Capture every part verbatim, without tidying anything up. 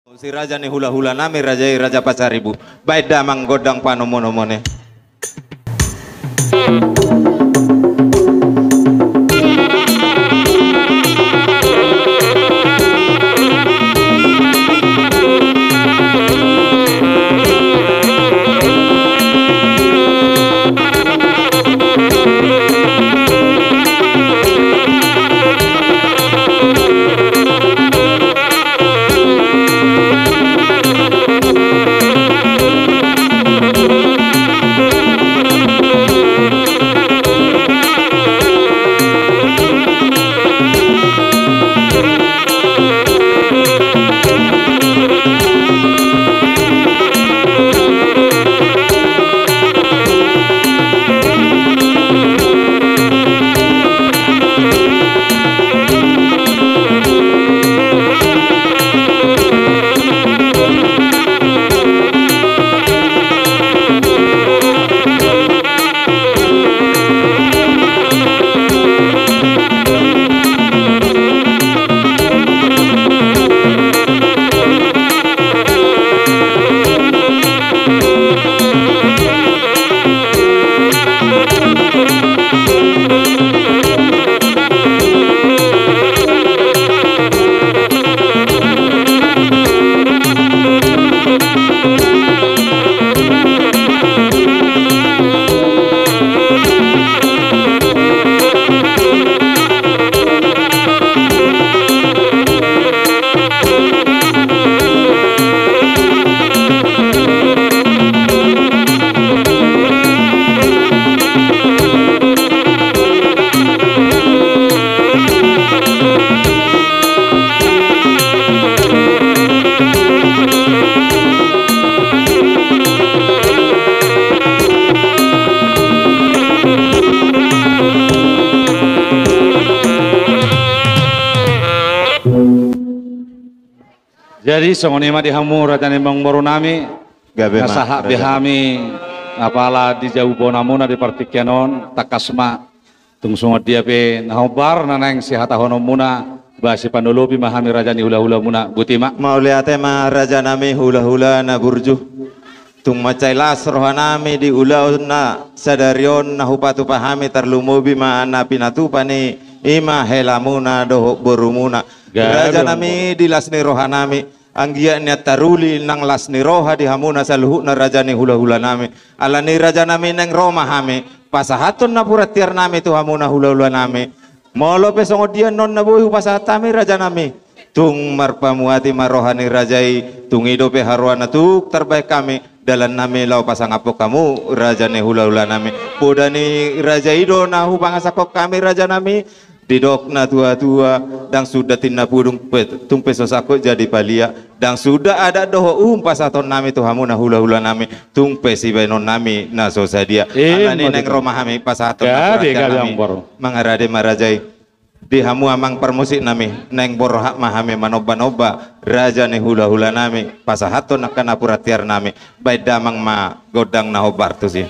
Si raja ni hula-hula nami, raja i Raja Pasaribu. Baen damang gondang panomo-nomo ni. Jadi songon i ma di hamu raja ni amangboru nami. Gabe ma, na sahat be hami apala di jabu bonamuna di partingkian on, tangkas ma. Tung songon dia pe na hombar na naeng sihatahononmuna, ba sipanolopi ma hami raja ni hula-hulamuna. Boti ma. Mauliate ma raja nami hula-hula na burju. Tung mansai las roha nami di ulaon na sadari on na hupatupa hami, tarlumobi ma na pinatupa ni i ma helamuna dohot borumuna. Gabe ma. Raja nami, di las ni roha nami, anggiat nian taruli nang las ni roha di hamuna saluhutna raja ni hula-hula nami. Alani raja nami, naeng ro ma hami pasahathon napuran tiar nami tu hamuna hula-hula nami. Molo pe songon dia annon na boi hupasahat hami raja nami, tung marpamuati ma roha ni raja i. Tung i dope haroa na tuk tarbahen hami, dalan nami laho pasangaphon hamu raja ni hula-hula nami. Poda ni raja i do na hupangasahon hami raja nami. Didok na tua-tua, ndang suda tinapudung pe, tung pe so sangkot jadi palia. Ndang suda adat dohot uhum pasahaton nami tu hamuna hula-hula nami, tung pe sibahenon nami na so sadia. Alani naeng ro ma hami pasahathon napuran tiar nami. Mangarade ma raja i. Di hamu amang parmusik nami, naeng borhat ma hami manomba-nomba raja ni hula-hula nami, pasahathon angka napuran tiar nami. Baen damang ma gondang na hombar tusi.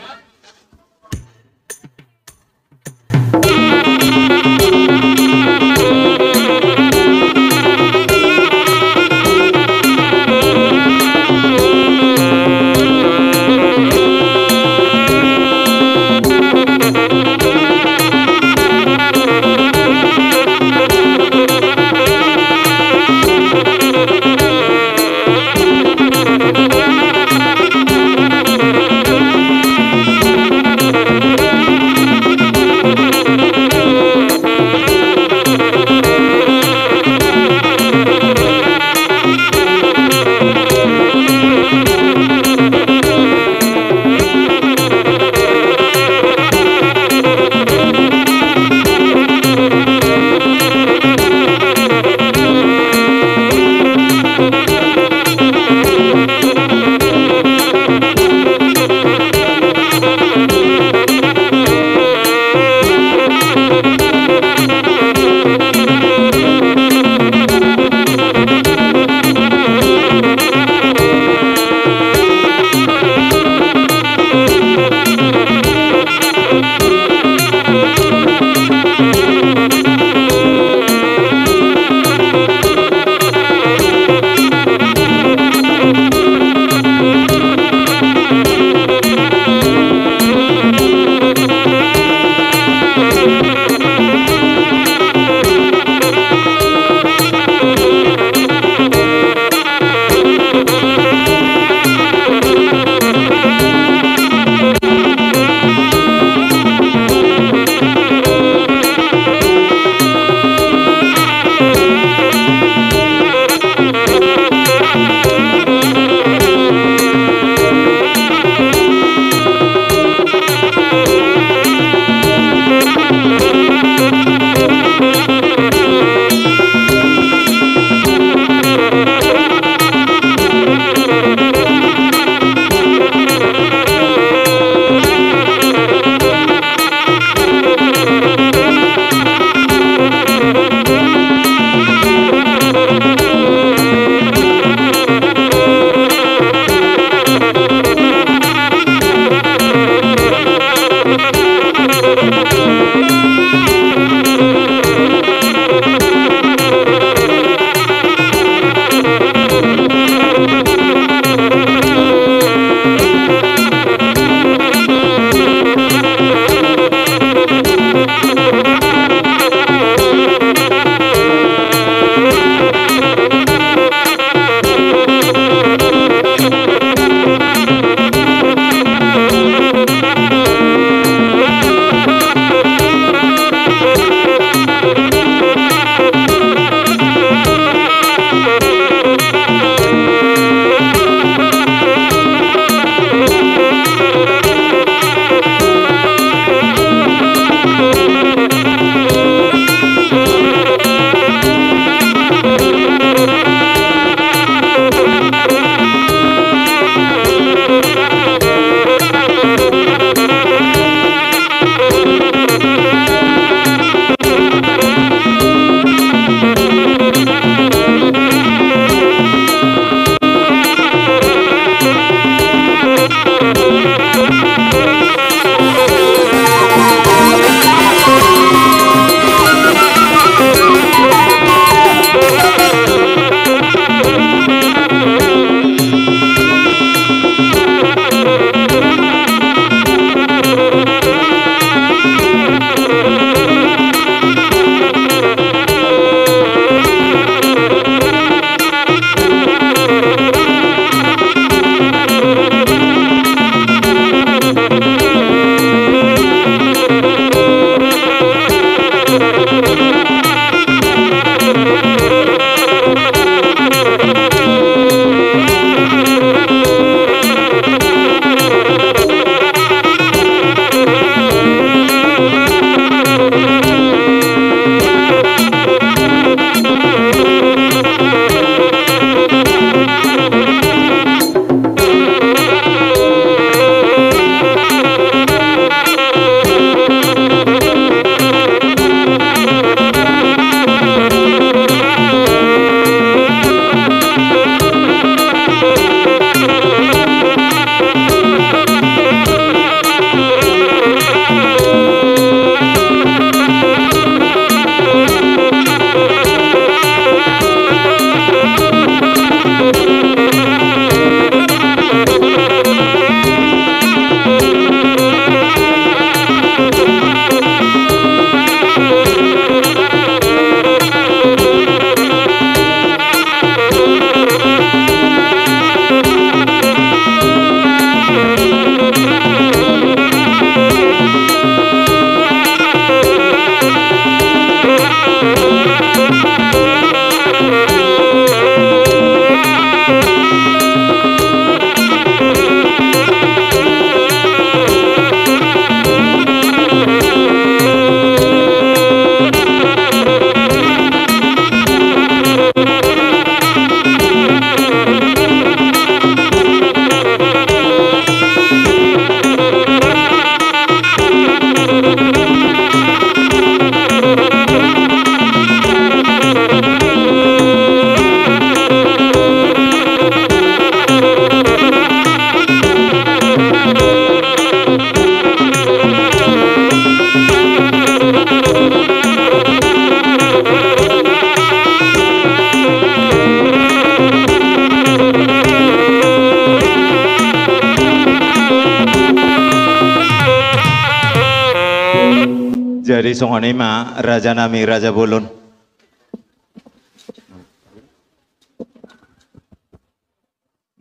Songon i ma raja nami, raja bolon.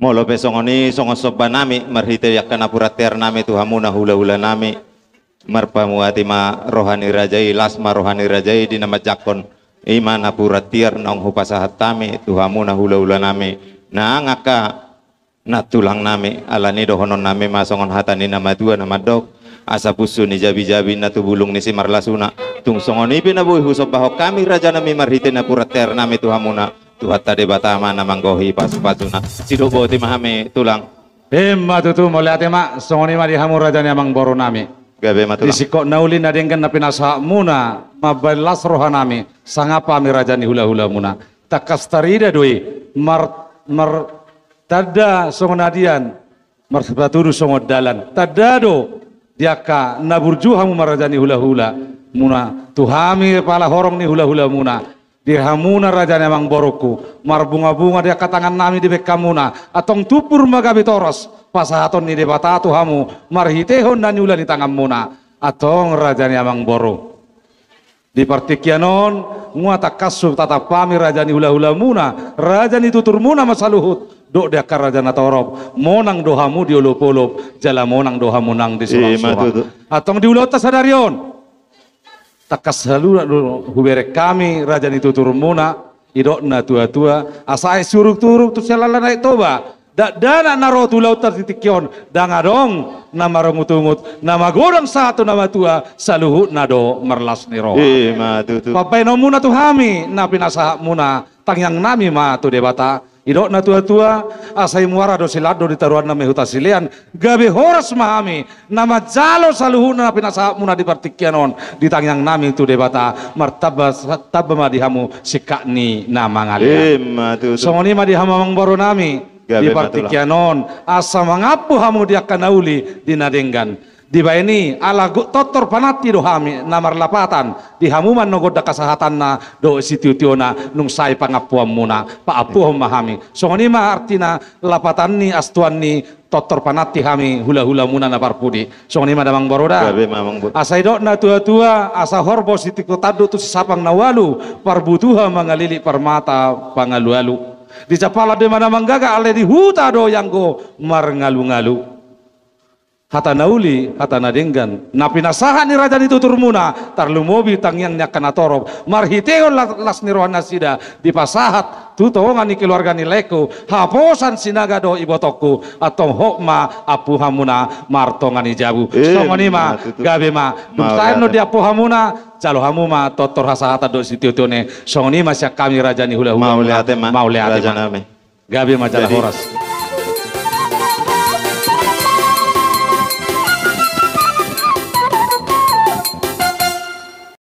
Molo pe songon i, songon somba nami marhite angka napuran tiar nami tu hamuna hulahula nami, marpamuati ma roha ni raja i, las ma roha ni raja i di na manjangkon. I ma napuran tiar naung hupasahat hami tu hamuna hulahula nami, nang angka nantulang nami. Alani dohonon nami ma songon hata ni na matua na mandok: Asa punsu ni jabijabi na tu bulung ni simarlasuna. Tung songon i pe na boi husombahon hami raja nami marhite napuran tiar nami tu hamuna, Tuhanta Debata ma na manggohi pasupasuna. Sidok boti ma hami, tulang. Ima tutu, mauliate ma. Songon i ma di hamu raja ni amangboru nami. Gabe ma, tulang. Di singkop na uli na denggan na pinasahatmuna mambahen las roha nami, sangap hami raja ni hulahulamuna. Tangkas tarida do i, mar, mar, tanda songon adian, marsipatudu songon dalan. Tanda do di angka na burju hamu ma raja ni hulahulamuna. Tu hami pala horong ni hulahulamuna, di hamuna raja ni amangborungku, marbungabunga di angka tangan nami dibahen hamuna. Antong tumbur ma gabe toros pasahaton ni Debata tu hamu marhitehon na niula ni tanganmuna. Antong raja ni amangboru, di partingkian on, nunga tangkas hutatap hami raja ni hulahulamuna, raja ni tuturmuna ma saluhut, dohot di angka raja na torop, monang do hamu di olopolop, jala monang do hamu nang di suraksurak. Ima tutu. Antong di ulaonta sadari on, tangkas saluhut do hubereng hami raja ni tuturmuna, didok natuatua: Asa aek Siurukturuk tu siala na Aek Toba, dakdanak na ro tu ulaonta di tingki on, ndang adong na marungutungut, na magodang sahat tu na matua, saluhutna do marlas ni roha. Ima tutu. Pambahenonmuna tu hami na pinasahatmuna, tangiang nami ma tu Debata. Didok natuatua: Asa i muara do silando, di taruan na ma i huta silean. Gabe horas ma hami na manjalo saluhutna na pinasahatmuna di partingkian on, di tangiang nami tu Debata, martamba, tamba ma di hamu singkat ni na mangalean. Ima tutu. Songon i ma di hamu amangboru nami. Gabe ma, tulang. Di partingkian on, asa mangampu hamu di angka na uli di na denggan. Dibahen i, ala go-, tortor pananti do hami na marlapatan di hamu ma na gondang hasahatanna dohot sitiotiona, nunga sae pangampuanmuna, paampuhon ma hami. Songon i ma artina lapatan ni astuan ni tortor pananti hami hulahulamuna na parpudi. Songon i ma da, amangboru, da. Gabe ma, amangboru. Asa didok natuatua: Asa horbo sitingko tanduk tu sisapang na ualu, parbutuha mangalilik parmata pangalualu. Di jampalan do i ma na manggaga, alai di huta do i anggo marngalungalu. Hata na uli, hata na denggan na pinasahat ni raja ni tuturmuna, tarlumobi tangiang ni angka na torop, marhitehon la-, las ni roha nasida, dipasahat tu tonga ni keluarga ni laengku, haposan sinaga dohot ibotongku. Antong hot ma ampuanmuna martonga ni jabu. Ima tutu. Songon i ma, gabe ma. Dung sae annon diampu hamuna, jalo hamu ma tortor hasahatan dohot sitiotiona. Songon i ma sian hami raja ni hulahula. Mauliate ma. Mauliate ma, raja nami. Gabe ma jala horas.